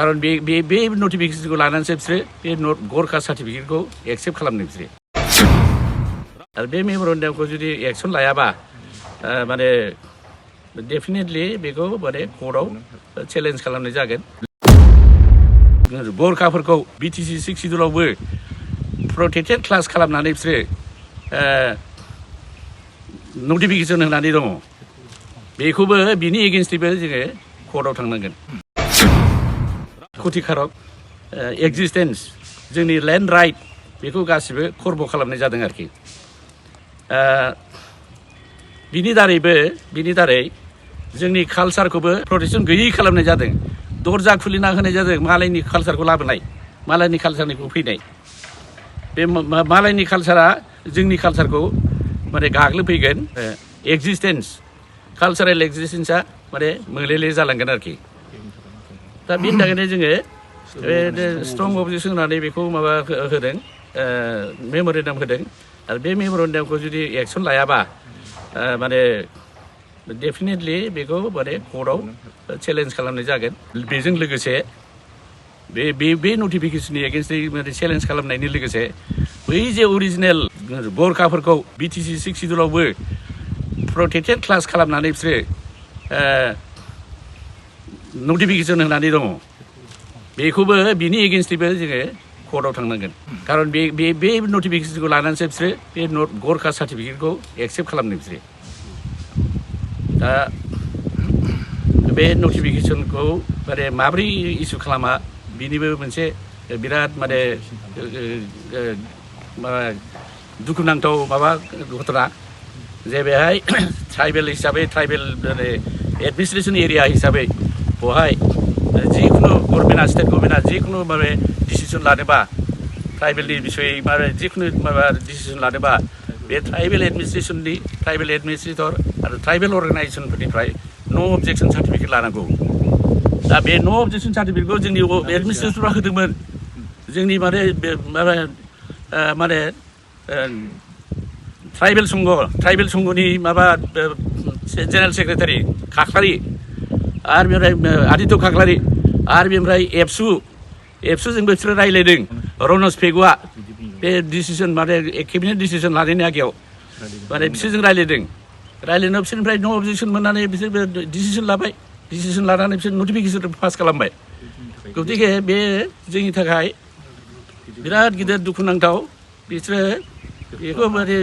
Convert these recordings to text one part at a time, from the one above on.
खारन बे नटिफिकेसनखौ लानानैसो बिसोरो बे गरखा सार्टिफिकेटखौ एक्सेप्ट खालामदों बिसोरो आरो बे मेम'रेन्डामखौ जुदि एक्सन लायाबा माने डेफिनेटलि बेखौ माने कर्टआव चेलेन्ज खालामनाय जागोन गरखाफोरखौ बिटिसि 6 सिडुलावबो प्रोटेक्टेड क्लास खालामनानै बिसोरो नटिफिकेसन होनानै दङ बेखौबो बिनि एगेन्स्टैबो जोङो कर्टआव थांनांगोन खथिकारक एक्जिस्टेन्स जोंनि लेन्ड राइट बेखौ गासिबो खर्ब खालामनाय जादों आरोखि बिनि दारै जोंनि कालचारखौबो प्रटेक्सन गैयै खालामनाय जादों दरजा खुलिना होनाय जादों मालायनि कालचारखौ लाबोनाय मालायनि कालचारनिखौ फैनाय बे मालायनि कालचारा जोंनि कालचारखौ माने गाग्लोबफैगोन एक्जिस्टेन्स कालचारेल एक्जिस्टेन्सआ माने मोलेले जालांगोन आरोखि दा बेनि थाखायनो जोङो स्ट्रं अबजेक्सन होनानै बेखौ माबा होदों मेम'रेन्डाम होदों आरो बे मेम'रेन्डामखौ जुदि एक्सन लायाबा माने डेफिनेटलि बेखौ माने कर्टआव चेलेन्ज खालामनाय जागोन बेजों लोगोसे बे नटिफिकेसननि एगेन्स्टै माने चेलेन्ज खालामनायनि लोगोसे बै जे अरिजिनेल गरखाफोरखौ बिटिसि 6 सिडुलावबो प्रोटेक्टेड क्लास खालामनानै बिसोरो नटिफिकेसन होनानै दङ बेखौबो बिनि एगेन्स्टैबो जोङो कर्टआव थांनांगोन खारन बे नटिफिकेसनखौ लानानैसो बिसोरो बे गरखा सार्टिफिकेटखौ एक्सेप्ट खालामदों बिसोरो दा बे नटिफिकेसनखौ माने माब्रै इसु खालामा बिनिबो मोनसे बिराद माने दुखुनांथाव माबा घटना जे बेहाय ट्राइबेल हिसाबै ट्राइबेल माने एडमिनिस्ट्रेसन एरिया हिसाबै बेवहाय जिखुनु गभर्नमेन्टआ स्टेट गभर्नमेन्टआ जिखुनु माने डिसिसन लानोबा ट्राइबेलनि बिसयै माने जिखुनु माबा डिसिसन लानोबा बे ट्राइबेल एडमिनिस्ट्रेसननि ट्राइबेल एडमिनिस्ट्रेटर आरो ट्राइबेल अर्गानाइजेसनफोरनिफ्राय नो अबजेक्सन सार्टिफिकेट लानांगौ दा बे नो अबजेक्सन सार्टिफिकेटखौ जोंनि एडमिनिस्ट्रेटरा होदोंमोन जोंनि माने ट्राइबेल संघनि माबा जेनेरेल सेक्रेटारि खाख्लारि आरो बेनिफ्राय आदित्य खाख्लारि आरो बेनिफ्राय एबसुजोंबो बिसोरो रायज्लायदों रनज पेगुआ बे डिसिसन माने केबिनेट डिसिसन लानायनि आगेयाव माने बिसोरजों रायज्लायनायाव बिसोरनिफ्राय नो अबजेक्सन मोननानै बिसोर डिसिसन लाबाय डिसिसन लानानै बिसोर नटिफिकेसन पास खालामबाय गतिके बे जोंनि थाखाय बिराद गिदिर दुखुनांथाव बिसोरो बेखौ माने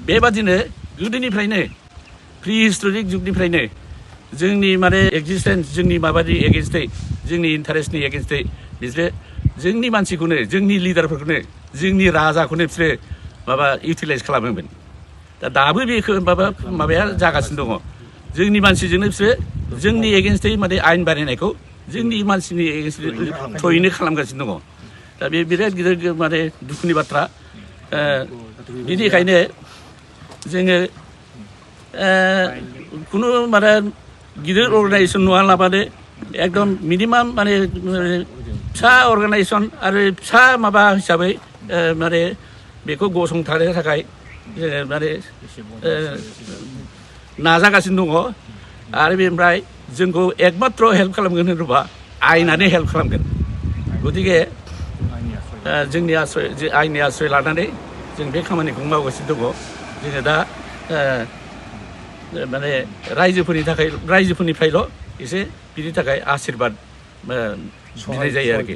बेबादिनो गोदोनिफ्रायनो प्रि हिस्ट'रिक जुगनिफ्रायनो जोंनि माने एक्जिस्टेन्स जोंनि माबानि एगेन्स्टै जोंनि इन्टारेस्टनि एगेन्स्टै बिसोरो जोंनि मानसिखौनो जोंनि लिडारफोरखौनो जोंनि राजाखौनो बिसोरो माबा इउटिलाइज खालामोमोन दाबो बेखौ माबाया जागासिनो दङ जोंनि मानसिजोंनो बिसोरो जोंनि एगेन्स्टै माने आयेन बानायनायखौ जोंनि मानसिनि एगेन्स्टै थ्रयैनो खालामगासिनो दङ दा बे बिराद गिदिर माने दुखुनि बाथ्रा बिनिखायनो जोङो खुनु माने गिदिर अर्गानाइजेसन नङालाबानो एकदम मिनिमाम माने फिसा अर्गानाइजेसन आरो फिसा माबा हिसाबै माने बेखौ गसंथानो थाखाय माने नाजागासिनो दङ आरो बेनिफ्राय जोंखौ एकमात्र हेल्प खालामगोन होनोबा आयेनानो हेल्प खालामगोन गतिके जोंनि आयेननि आश्रय लानानै जों बे खामानिखौ मावगासिनो दङ जोङो दा माने रायजोफोरनिफ्रायल' एसे बिनि थाखाय आशिर्बाद बिनाय जायो आरोखि